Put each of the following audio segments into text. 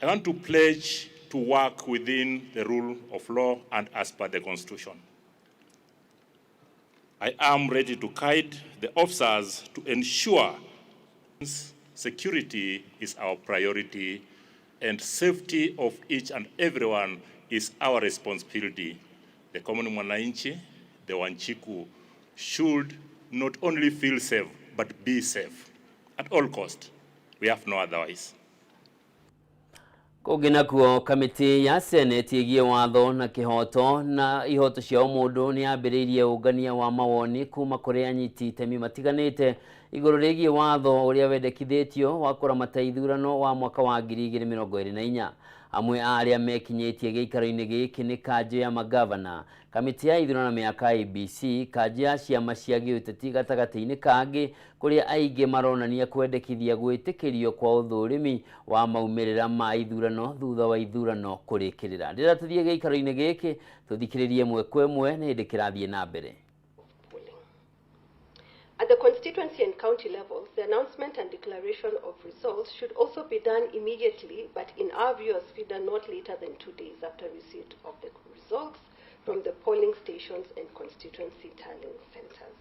I want to pledge to work within the rule of law and as per the Constitution. I am ready to guide the officers to ensure security is our priority and safety of each and everyone is our responsibility. The common mwananchi, the Wanjiku, should not only feel safe, but be safe at all cost. We have no otherwise. Kũngĩ nakuo, kamĩtĩ ya seneti ĩgiĩ watho na kĩhoto na ihoto cia ũmũndũ nĩ yambĩrĩirie ũngania wa mawoni kuma kũrĩ anyiti itemi matiganĩte igũrũ rĩgiĩ watho ũrĩa wendekithĩtio wa kũramata ithurano wa mwaka wa 2024. Amwe a arĩa mekinyĩtie gĩikaro-inĩ gĩkĩ nĩ kanjũ ya magavana, kamĩtĩ ya ithurano na mĩaka IEBC, kanjũ ya ciama cia gĩũteti gatagatĩ-inĩ kangĩ, kũrĩa aingĩ maronania kwendekithia gwĩtĩkĩrio kwa ũthũrimi wa maumĩrĩra ma ithurano thutha wa ithurano kũrĩkĩrĩra. Ndĩra tũthiĩ gĩikaro-inĩ gĩkĩ tũthikĩrĩrie ĩmwe kwa ĩmwe nĩ hĩndĩ kĩrathiĩ na mbere. At the constituency and county levels, the announcement and declaration of results should also be done immediately, but in our view as FIDA, not later than 2 days after receipt of the results from the polling stations and constituency tallying centers.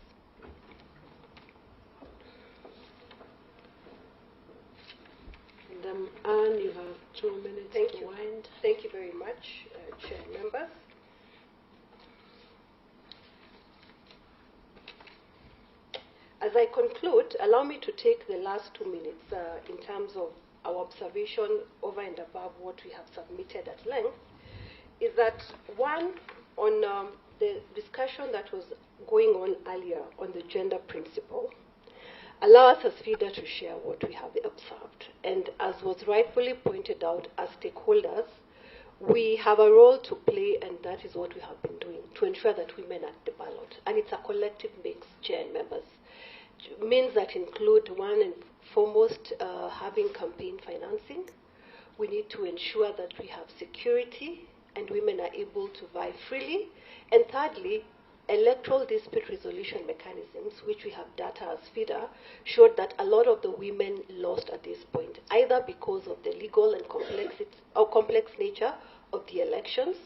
Madam Anne, you have 2 minutes. Thank to you. wind. Thank you very much, Chair members. As I conclude, allow me to take the last 2 minutes in terms of our observation over and above what we have submitted at length, is that one, on the discussion that was going on earlier on the gender principle, allow us as FIDA to share what we have observed. And as was rightfully pointed out, as stakeholders, we have a role to play, and that is what we have been doing, to ensure that women are at the ballot. And it's a collective mix, Chair and members. Means that include, one and foremost, having campaign financing. We need to ensure that we have security and women are able to vie freely. And thirdly, electoral dispute resolution mechanisms, which we have data as FIDA, showed that a lot of the women lost at this point, either because of the legal and complex nature of the elections,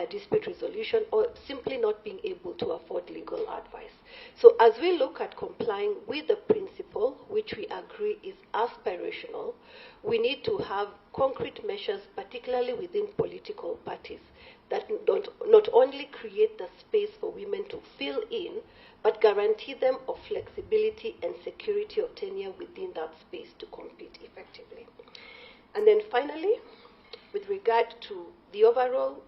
dispute resolution, or simply not being able to afford legal advice. So as we look at complying with the principle, which we agree is aspirational, we need to have concrete measures, particularly within political parties, that don't not only create the space for women to fill in, but guarantee them of flexibility and security of tenure within that space to compete effectively. And then finally, with regard to the overall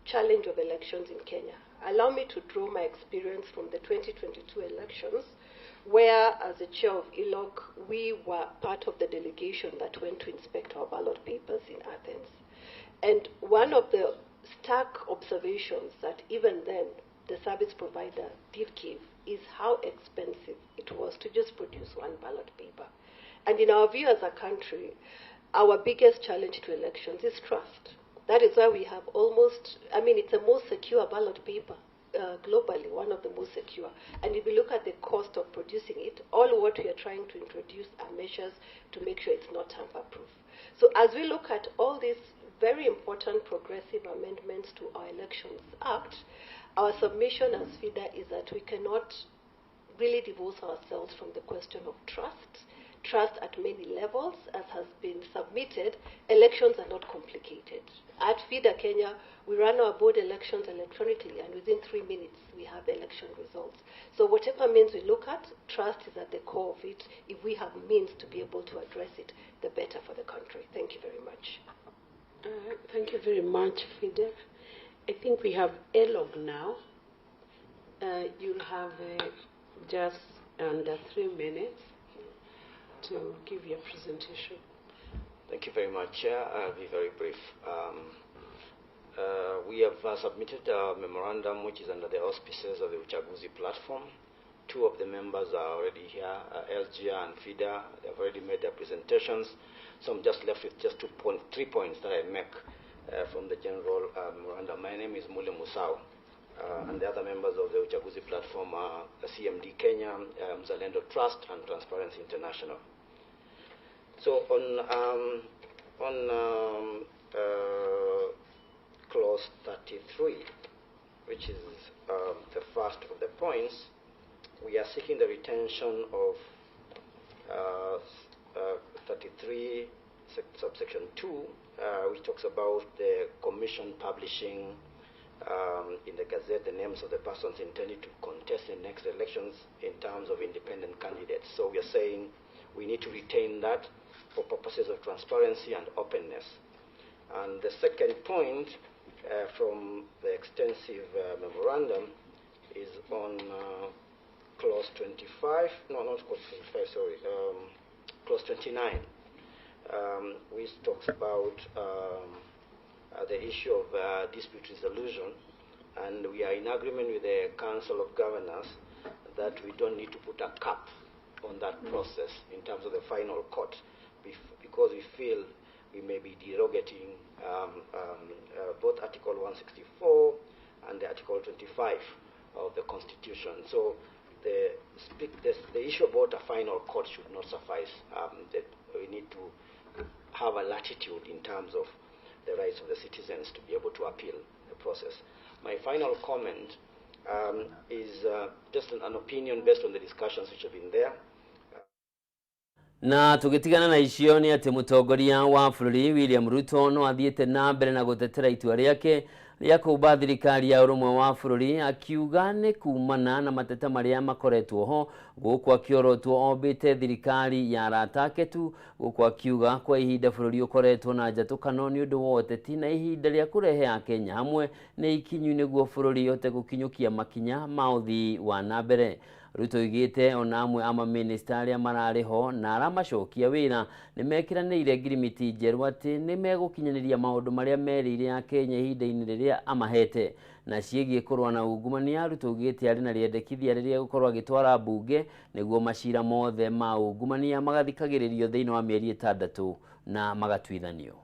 challenge of elections in Kenya, allow me to draw my experience from the 2022 elections, where, as the chair of ELOC, we were part of the delegation that went to inspect our ballot papers in Athens. And one of the stark observations that even then the service provider did give is how expensive it was to just produce one ballot paper. And in our view as a country, our biggest challenge to elections is trust. That is why we have almost, I mean, it's the most secure ballot paper globally, one of the most secure. And if you look at the cost of producing it, all what we are trying to introduce are measures to make sure it's not tamper-proof. So as we look at all these very important progressive amendments to our Elections Act, our submission as FIDA is that we cannot really divorce ourselves from the question of trust. Trust at many levels, as has been submitted. Elections are not complicated. At FIDA Kenya, we run our board elections electronically, and within 3 minutes, we have election results. So whatever means we look at, trust is at the core of it. If we have means to be able to address it, the better for the country. Thank you very much. Thank you very much, FIDA. I think we have ELOG now. You'll have just under 3 minutes to give your presentation. Thank you very much, Chair. I'll be very brief. We have submitted a memorandum which is under the auspices of the Uchaguzi platform. Two of the members are already here, LGR and FIDA. They've already made their presentations. So I'm just left with just 3 points that I make from the general memorandum. My name is Mule Musau, and the other members of the Uchaguzi platform are CMD Kenya, Mzalendo Trust, and Transparency International. So On clause 33, which is the first of the points, we are seeking the retention of 33 subsection 2, which talks about the Commission publishing in the Gazette the names of the persons intended to contest the next elections in terms of independent candidates. So we are saying we need to retain that for purposes of transparency and openness. And the second point from the extensive memorandum is on clause 25, no, not clause 25, sorry, clause 29, which talks about the issue of dispute resolution. And we are in agreement with the Council of Governors that we don't need to put a cap on that process in terms of the final court, because we feel we may be derogating both Article 164 and the Article 25 of the Constitution. So the issue about a final court should not suffice. That we need to have a latitude in terms of the rights of the citizens to be able to appeal the process. My final comment is just an opinion based on the discussions which have been there. Na tũgĩtigana na icio nĩ atĩ mũtongoria wa bũrũri William Ruto no athiĩte na mbere na gũtetera itua rĩake rĩa kũmba thirikari ya ũrũmwe wa bũrũri, akiuga nĩ kumana na mateta marĩa makoretwo ho gũkũ akĩorotwo ombĩte thirikari ya arata ake tu, gũkũ akiuga kwa ihinda bũrũri ũkoretwo na njatũkano nĩ ũndũ wa ũteti na ihinda rĩa kũrehe Akenya hamwe nĩ ikinyu nĩguo bũrũri ũhote gũkinyũkia makinya ma ũthii wa na mbere. Ruto oigĩte ona amwe a mamĩnĩsta arĩa mararĩ ho na aramacokia wĩra nĩ mekĩranĩire ngirimiti njerũ atĩ nĩ megũkinyanĩria maũndũ marĩa merĩire Akenya ihinda-inĩ rĩrĩa amahete. Na ciĩgiĩ kũrũa na ungumania, Ruto oigĩte arĩ na rĩendekithia rĩrĩa egũkorwo agĩtwara mbunge nĩguo macira mothe ma ungumania magathikagĩrĩrio thĩinĩ wa mĩeri 6 na magatuithanio.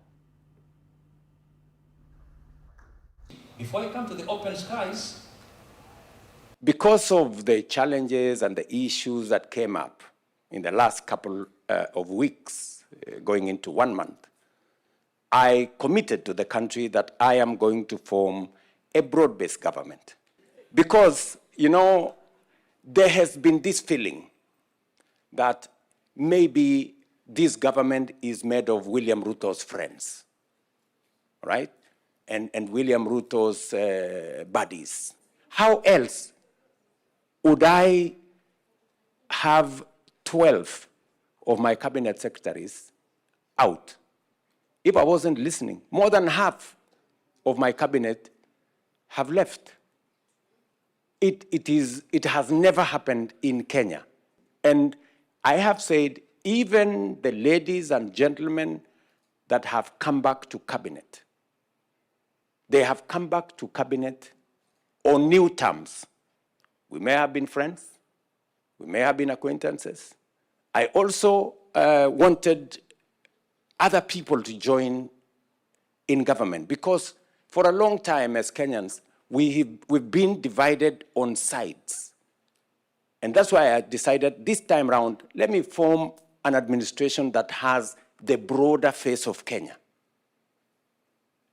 Before I come to the open skies, because of the challenges and the issues that came up in the last couple of weeks, going into 1 month, I committed to the country that I am going to form a broad-based government. Because, you know, there has been this feeling that maybe this government is made of William Ruto's friends, right? And William Ruto's buddies. How else would I have 12 of my cabinet secretaries out if I wasn't listening? More than half of my cabinet have left. It has never happened in Kenya. And I have said, even the ladies and gentlemen that have come back to cabinet, they have come back to cabinet on new terms. We may have been friends, we may have been acquaintances. I also wanted other people to join in government because for a long time as Kenyans, we've been divided on sides. And that's why I decided this time round, let me form an administration that has the broader face of Kenya.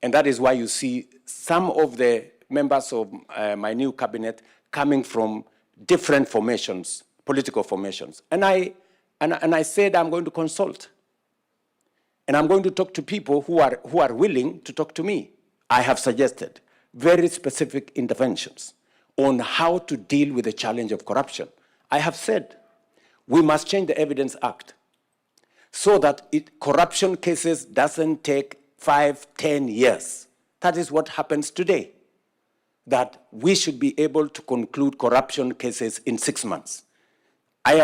And that is why you see some of the members of my new cabinet coming from different formations, political formations. And I said I'm going to consult. And I'm going to talk to people who are willing to talk to me. I have suggested very specific interventions on how to deal with the challenge of corruption. I have said we must change the Evidence Act so that corruption cases doesn't take 5-10 years. That is what happens today, that we should be able to conclude corruption cases in 6 months. I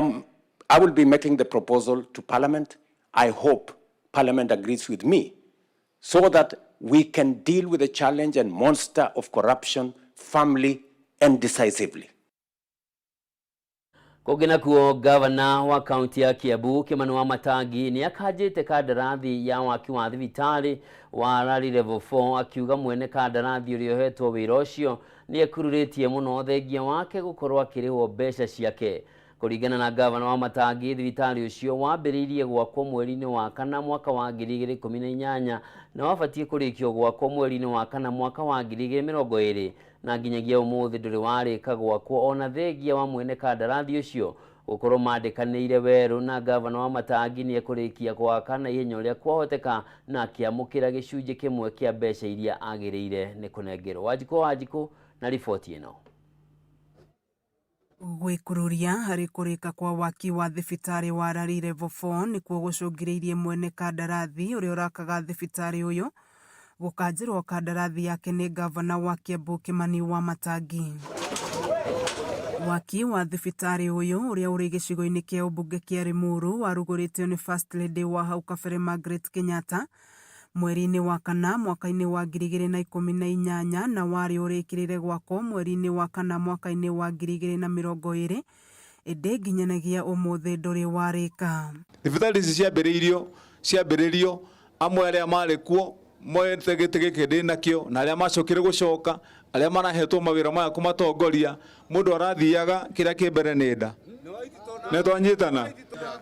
will be making the proposal to Parliament. I hope Parliament agrees with me so that we can deal with the challenge and monster of corruption firmly and decisively. Kũngĩ nakuo, gavana wa kaunti ya Kiambu Kimani Wamatangi nĩ akanjĩte kandarathi ya waki wa thibitarĩ wa Rari Level 4, akiuga mwene kandarathi ũrĩa ũhetwo wĩra ũcio nĩ ekururĩtie mũno thengia wake gũkorwo akĩrĩhwo mbeca ciake. Kũringana na gavana wa Matangi, thibitarĩ ũcio wambĩrĩirie gwakwo mweri-inĩ wa kana mwaka wa 2018 na wabatiĩ kũrĩkio gwakwo mweri-inĩ wa kana mwaka wa 2020 na nginyagia ũmũthĩ ndũrĩ warĩka gwakwo ona thengia wa mwene kandarathi ũcio gũkorwo mandĩkanĩire werũ na gavana wa Matangi nĩ ekũrĩkia gwaka na ihenya ũrĩa kwahoteka na akĩamũkĩra gĩcunjĩ kĩmwe kĩa mbeca iria agĩrĩire nĩ kũnengerwo. Wanjikũ Wanjikũ na riboti ĩno. Gwĩkururia harĩ kũrĩka kwa waki wa thibitarĩ wa Lari Level 4 nĩkuo gũcũngĩrĩirie mwene kandarathi ũrĩa ũrakaga thibitarĩ ũyũ gũkanjĩrwo kandarathi yake nĩ gavana wa Kiambu Kimani wa Matangi. Waki wa thibitarĩ ũyũ ũrĩa ũrĩ gĩcigo-inĩ kĩa ũmbunge kĩa Limuru warugũrĩtio nĩ First Lady wa hau kabere Margaret Kenyatta mweri-inĩ wa kana mwaka-inĩ wa 2018 na warĩ ũrĩkĩrĩre gwakwo mweri-inĩ wa kana mwaka-inĩ wa 2020 ĩndĩ nginyanagia ũmũthĩ ndũrĩ warĩka. Thibitarĩ ici ciambĩrĩirio amwe arĩa marĩ kuo moete gĩtĩ gĩkĩ ndĩ nakĩo na arĩa macokire gũcoka arĩa marahetwo mawĩra maya kũmatongoria mũndũ arathiaga kĩrĩa kĩ mbere nĩ nda nĩ twanyitana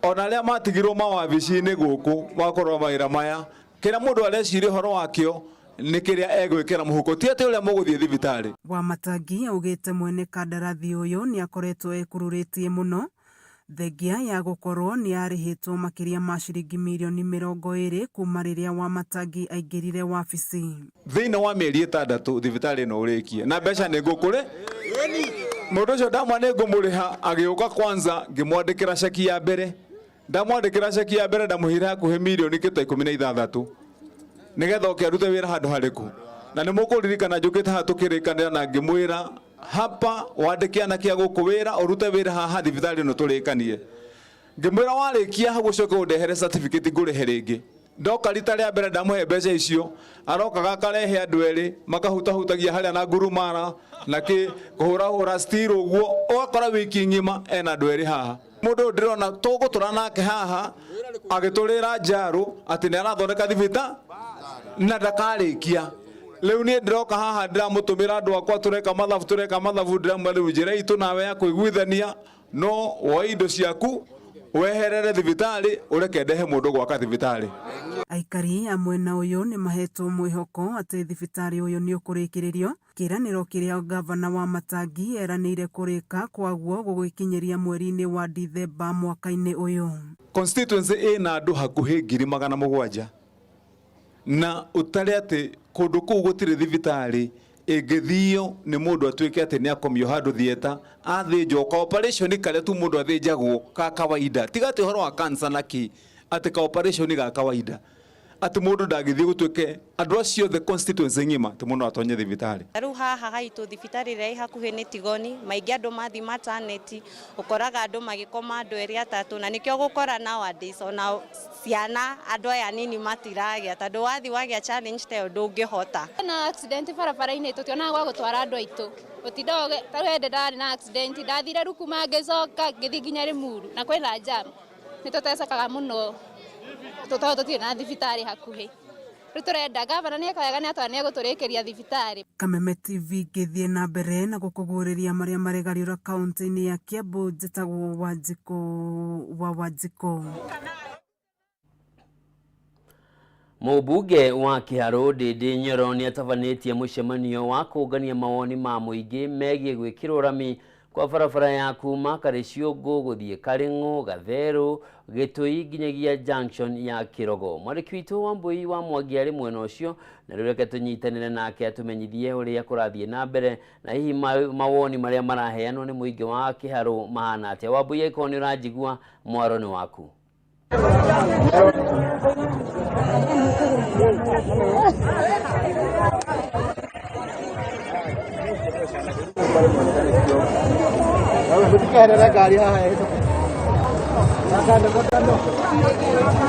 ona arĩa matigirwo mawabici-inĩ gũkũ wakorwo mawĩra maya kĩrĩa mũndũ areciria ũhoro wakĩo nĩ kĩrĩa egwĩkĩra mũhuko ti atĩ ũrĩa mũgũthiĩ thibitarĩ. Wamatangi augĩte mwene kandarathi ũyũ nĩ akoretwo ekururĩtie mũno thengia ya gũkorwo nĩ arĩhĩtwo makĩria ma ciringi mirioni 20 kuma rĩrĩa Wamatangi aingĩrire wabici. Thĩinĩ wa mĩeri 6 thibitarĩ ĩno ũrĩkie na mbeca nĩ ngũkũrĩ mũndũ ũcio ndamwa nĩ ngũmũrĩha agĩũka kwanza ngĩmwandĩkĩra ceki ya mbere ndamwandĩkĩra ceki ya mbere ndamũheire hakuhĩ mirioni kĩta 16 nĩgetha oke arute wĩra handũ harĩkũ na nĩ mũkũririkana njũkĩte haha tũkĩrĩkanĩra na ngĩmwĩra hapa wandĩke anake a gũkũ wĩra ũrute wĩra haha thibitarĩ ĩno tũrĩkanie ngĩmwĩra warĩkia hau ũcoke ũndehere certificate ngũrĩhe rĩngĩ ndoka rita rĩa mbere ndamũhe mbeca icio arokaga akarehe andũ erĩ makahutahutagia harĩa na ngurumara na kĩ kũhũrahũra steel ũguo ũgakora wiki ng'ima ena andũ erĩ haha mũndũ ũyũ ndĩrona tũgũtũra nake haha agĩtũrĩra njarũ atĩ nĩ arathondeka thibita na ndakarĩkia rĩu niĩ ndĩroka haha ndĩramũtũmĩra andũ akwa tũreka mathabu ndĩramwĩra rĩu njĩra itũ nawe ya kũiguithania no woe indo ciaku weherere thibitarĩ ũreke ndehe mũndũ gwaka thibitarĩ. Aikari a mwena ũyũ nĩ mahetwo mwĩhoko atĩ thibitarĩ ũyũ nĩ ũkũrĩkĩrĩrio kĩĩranĩro kĩrĩa gavana wa Matangi eranĩire kũrĩka kwaguo gũgĩkinyĩria mweri-inĩ wa Dithemba mwaka-inĩ ũyũ. Constituency ĩna andũ hakuhĩ 700,000 na ũtare atĩ kũndũ kũu gũtirĩ thibitarĩ ĩngĩthio nĩ mũndũ atuĩke atĩ nĩ akomio handũ theatre athĩnjwo ka operation karĩa tu mũndũ athĩnjagwo ka kawaida tiga atĩ ũhoro wa cancer na kĩ atĩ ka operation ga kawaida atĩ mũndũ ndangĩthiĩ gũtuĩke andũ acio othe constituency ng'ima atĩ mũndũ atonye thibitarĩ. Rĩu haha haitũ thibitarĩ ĩrĩa ĩ hakuhĩ nĩ Tigoni maingĩ andũ mathiĩ maternity ũkoraga andũ magĩkoma andũ erĩ atatũ na nĩkĩo gũkora nowadays ona ciana andũ aya anini matiragĩa tondũ wathiĩ wagĩa challenge ta ĩyo ndũngĩhota. Na accident barabara-inĩ tũtionaga gwa gũtwara andũ aitũ gũtinda ta rĩu hĩndĩ ndarĩ na accident ndathire Rukuma ngĩcoka ngĩthiĩ nginya Limuru na kwĩna jam nĩ tũtecekaga mũno tondũ tũtirĩ na thibitarĩ hakuhĩ. Rĩu tũrenda gavana nĩ eka wega nĩ atwara nĩ egũtũrĩkĩria thibitarĩ. Kameme TV ngĩthiĩ na mbere na gũkũguũrĩria marĩa maregariũra kaunti-inĩ ya Kiambu njĩtagwo Wanjikũ wa Wanjikũ. Mũmbunge wa Kĩharũ Ndindi Nyoro nĩ atabanĩtie mũcemanio wa kũngania mawoni ma mũingĩ megiĩ gwĩkĩrwo rami kwa barabara ya kuma Karĩciũngũ gũthiĩ Karĩng'ũ, Gatherũ, Gĩtũi nginyagia junction ya Kĩrogo. Mwandĩki witũ Wambui wa Mwangi arĩ mwena ũcio na rĩu reke tũnyitanĩre nake atũmenyithie ũrĩa kũrathiĩ na mbere na hihi mawoni marĩa maraheanwo nĩ mũingĩ wa Kĩharũ mahana atĩa. Wambui, angĩkorwo nĩ ũranjigua, mwaro nĩ waku.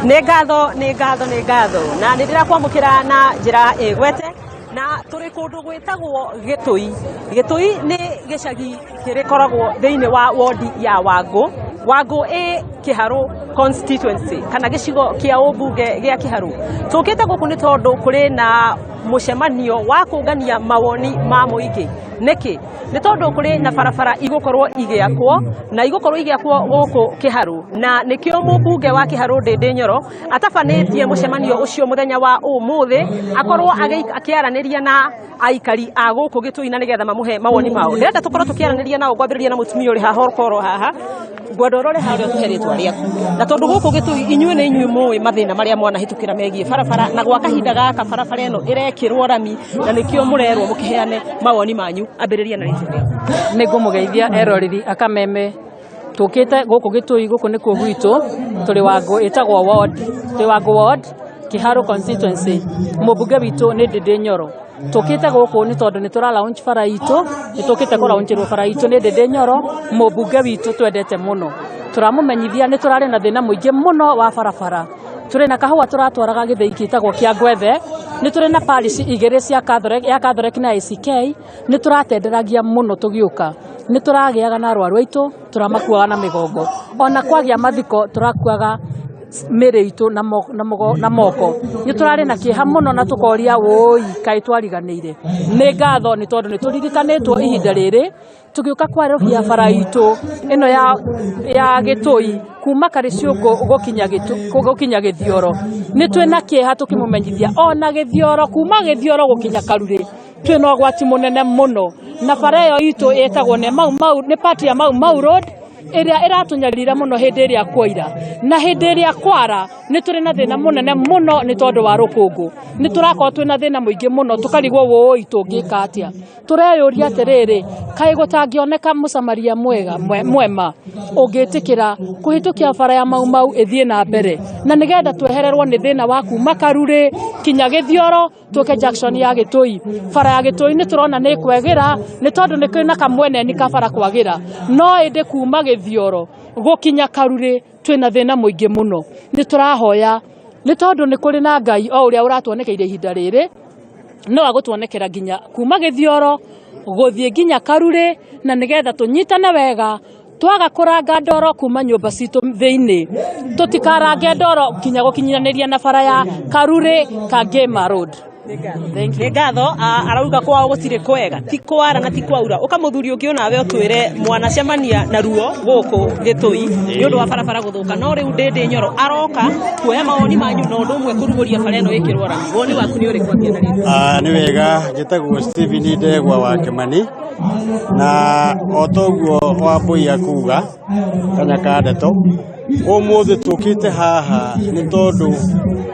Nĩ ngatho nĩ ngatho nĩ ngatho na nĩ ndĩrakwamũkĩra na njĩra ĩgwete na tũrĩ kũndũ gwĩtagwo Gĩtũi. Gĩtũi nĩ gĩcagi kĩrĩkoragwo thĩinĩ wa wodi ya Wangũ. Wangũ ĩ Kĩharũ constituency kana gĩcigo kĩa ũmbunge gĩa Kĩharũ. Tũkĩte gũkũ nĩ tondũ kũrĩ na Mũcemanio wa kũngania mawoni ma mũingĩ. Nĩkĩ? Nĩ tondũ kũrĩ na barabara igũkorwo igĩakwo na igũkorwo igĩakwo gũkũ Kĩharũ, na nĩkĩo mũmbunge wa Kĩharũ Ndĩndĩ Nyoro atabanĩtie mũcemanio ũcio mũthenya wa ũmũthĩ, akorwo akĩaranĩria na aikari a gũkũ Gĩtũi na nĩgetha mamũhe mawoni mao. Ndĩrenda tũkorwo tũkĩaranĩria nao, ngwambĩrĩria na mũtumia ũrĩ haha ũkorwo haha. Ngwenda ũrore harĩa ũtũhe rĩtwa rĩaku, na tondũ gũkũ Gĩtũi inyuĩ nĩ inyuĩ mũĩ mathĩna marĩa mwanahĩtũkĩra megiĩ barabara, na gwa kahinda gaka barabara ĩno ĩrekĩrwo rami na nĩkĩo mũrerwo mũkĩheane mawoni manyu. Ambĩrĩria na rĩtwa rĩaku. Nĩ ngũmũgeithia eroreri akameme. Tũkĩte gũkũ Gĩtũi, gũkũ nĩkuo gwitũ, tũrĩ Wangũ, ĩtagwo ward, tũrĩ Wangũ ward, Kĩharũ constituency. Mũmbunge witũ nĩ Ndĩndĩ Nyoro. Tũkĩte gũkũ nĩ tondũ nĩ tũra launch bara itũ, nĩ tũkĩte kũ launchĩrwo bara itũ nĩ Ndĩndĩ Nyoro, mũmbunge witũ twendete mũno. Tũramũmenyithia nĩ tũrarĩ na thĩna mũingĩ mũno wa barabara. Tũrĩ na kahũa tũratwaraga gĩthĩi gĩtagwo kĩa Ngwethe, nĩ tũrĩ na parish igĩrĩ cia Catholic, ya Catholic na ACK, nĩ tũratenderagia mũno tũgĩũka. Nĩ tũragĩaga na arwaru aitũ, tũramakuaga na mĩgongo. Ona kwagĩa mathiko tũrakuaga mĩrĩ itũ na moko. Nĩ tũrarĩ na kĩeha mũno na tũkoria wũi kaĩ twariganĩire. Nĩ ngatho nĩ tondũ nĩ tũririkanĩtwo ihinda rĩrĩ tũgĩũka kwarũhia bara itũ ĩno ya Gĩtũi kuma Karĩciũngũ gũkinya Gĩthioro. Nĩ twĩna kĩeha tũkĩmũmenyithia ona Gĩthioro, kuma Gĩthioro gũkinya Karurĩ twĩna ũgwati mũnene mũno, na bara ĩyo itũ ĩtagwo nĩ Mau Mau, nĩ part ya Mau Mau Road ĩrĩa ĩratũnyarira mũno hĩndĩ ĩrĩa kwaira na hĩndĩ ĩrĩa kwara. Nĩ tũrĩ na thĩna mũnene mũno nĩ tondũ wa rũkũngũ, nĩ tũrakorwo twĩna thĩna mũingĩ mũno, tũkarigwo wũi tũngĩka atĩa. Tũreyũria atĩrĩrĩ, kaĩ gũtangĩoneka mũsamaria mwega mwema ũngĩtĩkĩra kũhĩtũkia bara ya Mau Mau ĩthiĩ na mbere, na nĩgetha twehererwo nĩ thĩna wa kuma Karurĩ kinya Gĩthioro tũke junction ya Gĩtũi. Bara ya Gĩtũi nĩ tũrona nĩ ĩkwagĩra nĩ tondũ nĩ kwĩna kamweneni ka bara kwagĩra, no ĩndĩ kuma Gĩthioro gũkinya Karurĩ twĩna thĩna mũingĩ mũno. Nĩ tũrahoya nĩ tondũ nĩ kũrĩ na Ngai o ũrĩa ũratuonekeire ihinda rĩrĩ, no agũtuonekera nginya kuma Gĩthioro gũthiĩ nginya Karurĩ, na nĩgetha tũnyitane wega, twaga kũranga ndoro kuma nyũmba citũ thĩinĩ, tũtikarange ndoro kinya gũkinyanĩria na bara ya Karurĩ Kangema Road. Nĩ ngatho. Arauga kwao gũtirĩ kwega, ti kwara na ti kwaura. Ũka mũthuri ũngĩ onawe ũtwĩre mwanacemania na ruo gũkũ Gĩtũi nĩ ũndũ wa barabara gũthũka, no rĩu Ndĩndĩ Nyoro aroka kuoya mawoni manyu na ũndũ ũmwe kũrugũria bara ĩno ĩkĩrwo rami. Woni waku nĩ ũrĩkũ ambia na rĩtwa? Nĩ wega, njĩtagwo Stephen Ndegwa wa Kĩmani, na o toguo Wambũi akuga kanya ka ndeto, ũmũthĩ tũkĩte haha nĩ tondũ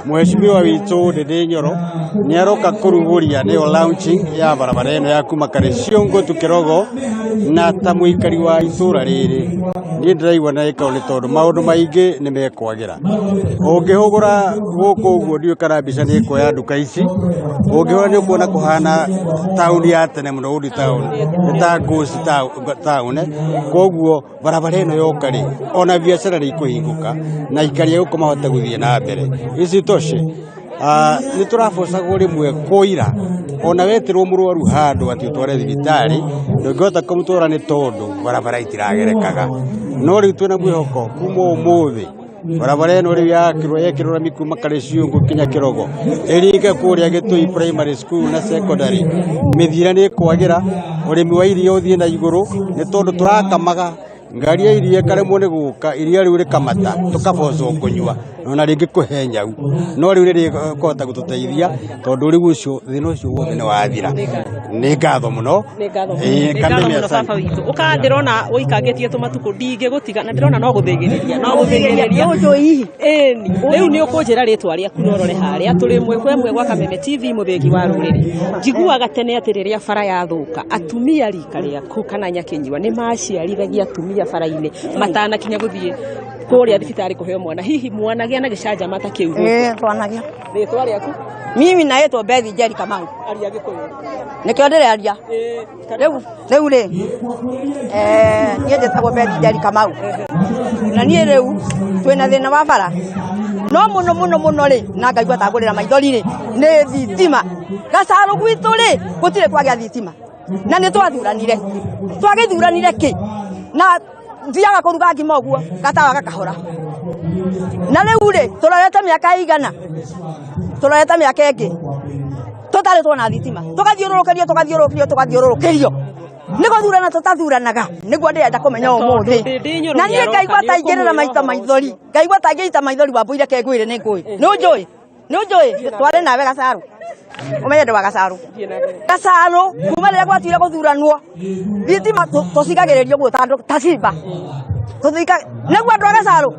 mheshimiwa witũ Ndĩndĩ Nyoro nĩ aroka kũrugũria nĩyo launching ya barabara ĩno ya kuma Karĩciũngũ tu Kĩrogo, na ta mũikari wa itũra rĩrĩ niĩ ndĩraigua na gĩkeno nĩ tondũ maũndũ maingĩ nĩ mekwagĩra. Ũngĩhũgũra gũkũ ũguo ndiũĩ kana mbica nĩ ĩkuoya nduka ici, ũngĩhũra nĩ ũkuona kũhana taũni ya tene mũno, old town, nĩ ta ghost town. Koguo barabara ĩno yoka rĩ, ona biacara nĩ ikũhingũka na aikari a gũkũ mahote gũthiĩ na mbere. Isitoshe, nĩ tũrabocagwo rĩmwe kũira, ona wetĩrwo mũrwaru handũ atĩ ũtware thibitarĩ ndũngĩhota kũmũtwara nĩ tondũ barabara itiragerekaga. No rĩu twĩna mwĩhoko kuma ũmũthĩ barabara ĩno rĩu yakĩrwo yekĩrwo rami kuma Karĩciũngũ kinya Kĩrogo ĩringe kũrĩa Gĩtũi primary school na secondary, mĩthiĩre nĩ ĩkwagĩra, ũrĩmi wa iria ũthiĩ na igũrũ nĩ tondũ tũrakamaga ngari ya iria ĩkaremwo nĩ gũka, iria rĩu rĩkamata tũkabocwo kũnyua ona rĩngĩ kũhe nyau, no rĩu nĩ rĩkũhota gũtũteithia tondũ rĩu ũcio thĩna ũcio wothe nĩ wathira. Nĩ ngatho mũno. Nĩ ngatho mũno. Nĩ ngatho mũno baba witũ. Ũka ndĩrona ũikangĩtie tũmatukũ ndingĩgũtiga, na ndĩrona no gũthĩgĩrĩria, no gũthĩgĩrĩria. Ĩni rĩu nĩ ũkũnjĩra rĩtwa rĩaku na ũrore harĩa tũrĩ ĩmwe kwa ĩmwe gwa Kameme TV mũthĩgi wa rũrĩrĩ. Njiguaga tene atĩ rĩrĩa bara yathũka atumia rika rĩaku kana nyakĩnyua nĩ maciarithagia atumia bara-inĩ matanakinya gũthiĩ kũrĩa thibitarĩ kũheo mwana. Hihi mwanagĩa na gĩcanjama ta kĩu gũkũ? Twanagĩa. Rĩtwa rĩaku? Mimi naitwo Bethi Njeri Kamau. Aria Gĩkũyũ. Nĩkĩo ndĩraria. Rĩu rĩ, niĩ njĩtagwo Bethi Njeri Kamau. Na niĩ rĩu twĩna thĩna wa bara. No mũno mũno mũno rĩ, na ngaigua ta ngũrĩra maithori rĩ, nĩ thitima. Gacarũ gwitũ rĩ, gũtirĩ kwagĩa thitima. Na nĩ twathuranire. Twagĩthuranire kĩ? Na thiaga kũruga ngima ũguo, gatawa gakahora. Na rĩu rĩ, tũrorete mĩaka ĩigana? Tũrorete mĩaka ĩngĩ. Tũtarĩ tuona thitima, tũgathiũrũrũkĩrio, tũgathiũrũrũkĩrio, tũgathiũrũrũkĩrio nĩ gũthurana tũtathuranaga. Nĩguo ndĩrenda kũmenya ũmũthĩ, na niĩ ngaigua ta ingĩrĩra maita maithori, ngaigua ta ingĩita maithori. Wambũire ke ngwĩre nĩ ngũĩ, nĩ ũnjũĩ, nĩ ũnjũĩ, tware nawe Gacarũ, ũmenye ndĩ wa Gacarũ. Gacarũ kuma rĩrĩa gwatuire gũthuranwo, thitima tũcigagĩrĩrio ũguo ta andũ ta simba tũthika. Nĩguo andũ a Gacarũ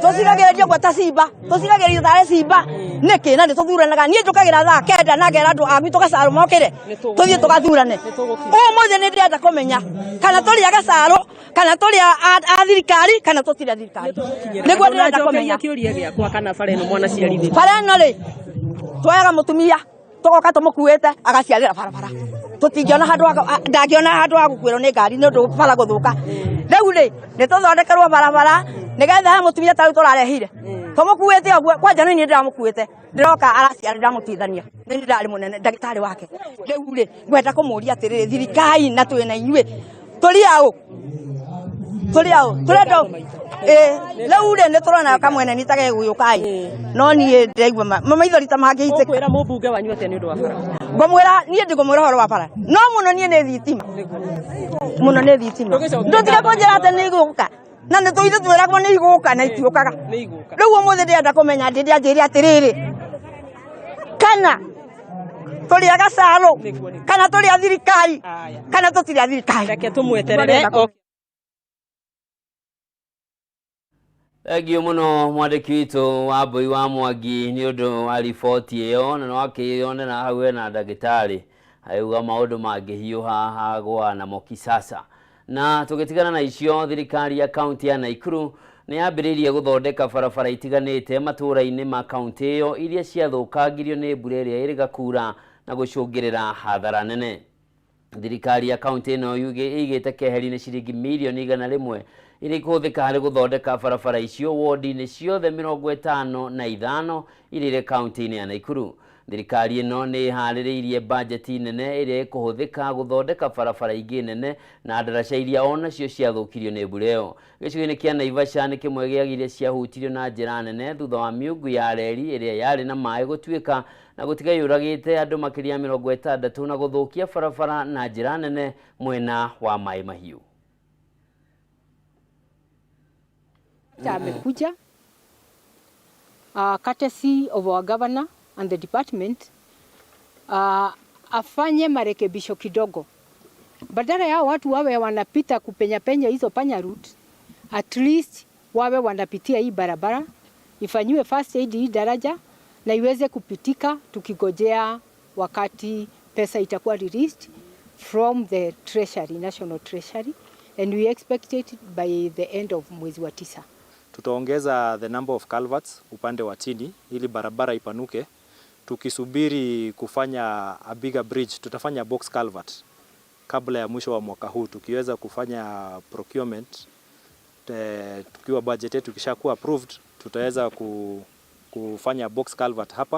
tũcigagĩrĩrio ũguo ta simba, tũcigagĩrĩrio tarĩ simba nĩkĩ? Na nĩ tũthuranaga. Niĩ njũkagĩra thaa 9 na ngera andũ a gwitũ Gacarũ mokĩre tũthiĩ tũgathurane. Ũmũthĩ nĩ ndĩrenda kũmenya kana tũrĩ a Gacarũ, kana tũrĩ a thirikari, kana tũtirĩ a thirikari. Nĩguo ndĩrenda kũmenya. Kĩũria gĩakwa, kana bara ĩno mwanaciarithĩtie? Bara ĩno rĩ, tuoyaga mũtumia tũgoka tũmũkuĩte agaciarĩra barabara. Tũtingĩona handũ ndangĩona handũ ha gũkuĩrwo nĩ ngari nĩ ũndũ bara gũthũka. Rĩu rĩ, nĩ tũthondekerwo barabara nĩgetha he mũtumia ta rĩu tũrarehire tũmũkuĩte ũguo. Kwanja nĩ niĩ ndĩramũkuĩte, ndĩroka araciara, ndĩramũtuithania, nĩ niĩ ndĩrarĩ mũnene ndagĩtarĩ wake. Rĩu rĩ, ngwenda kũmũria atĩrĩrĩ, thirikari, na twĩna inyuĩ, tũrĩ aũ, tũrĩ aũ, tũrenda ĩ. Rĩu rĩ, nĩ tũrona kamwene nĩ ta gegũgĩũka ĩ, no niĩ ndĩraigua maithori ta mangĩitĩka. Ũkwĩra mũmbunge wanyu atĩa nĩ ũndũ wa bara? Ngũmwĩra, niĩ ndigũmwĩra ũhoro wa bara, no mũno niĩ nĩ thitima, mũno nĩ thitima. Ndũtige kũnjĩra atĩ nĩ igũka, na nĩ tũithe twĩragwo nĩ igũka na itiũkaga. Rĩu ũmũthĩ ndĩrenda kũmenya, ndĩndĩ anjĩre atĩrĩrĩ, kana tũrĩ a Gacarũ, kana tũrĩ a thirikari, kana tũtirĩ a thirikari. Reke tũmweterere. Thengiũ mũno mwandĩki witũ wa Mbui wa Mwangi nĩ ũndũ wa riboti ĩyo, na no akĩyonera hau hena ndagĩtarĩ agĩuga maũndũ mangĩhiũha hagwa namo kisasa. Na tũgĩtigana na icio, thirikari ya kaunti ya Naikuru nĩ yambĩrĩirie gũthondeka barabara itiganĩte matũũra-inĩ ma kaunti ĩyo iria ciathũkangirio nĩ mbura ĩrĩa ĩrĩga kura na gũcũngĩrĩra hathara nene. Thirikari ya kaunti ĩno ĩigĩte keheri-inĩ ciringi mirioni 100 iria ikũhũthĩka harĩ gũthondeka barabara icio wodi-inĩ ciothe 55 iria irĩ kaunti-inĩ ya Naikuru. Thirikari ĩno nĩ ĩharĩrĩirie bajeti nene ĩrĩa ĩkũhũthĩka gũthondeka barabara ingĩ nene na ndaraca iria onacio ciathũkirio nĩ mbura ĩyo. Gĩcigo-inĩ kĩa Naivasha nĩ kĩmwe gĩa iria ciahutirio na njĩra nene thutha wa miungu ya reri ĩrĩa yarĩ na maĩ gũtuĩka na gũtiga yũragĩte andũ makĩria ya 60 na gũthũkia barabara na njĩra nene mwena wa Maĩ Mahiũ. Amekuja courtesy of our governor and the department, afanye marekebisho kidogo, badala ya watu wawe wanapita kupenya penya hizo panya route, at least wawe wanapitia hii barabara, ifanyiwe first aid hii daraja na iweze kupitika, tukigojea wakati pesa itakuwa released from the treasury, national treasury, and we expect it by the end of mwezi wa tisa. Tutaongeza the number of culverts upande wa chini ili barabara ipanuke. Tukisubiri kufanya a bigger bridge, tutafanya box culvert kabla ya mwisho wa mwaka huu. Tukiweza kufanya procurement, tukiwa budget yetu ikishakuwa approved, tutaweza kufanya box culvert hapa.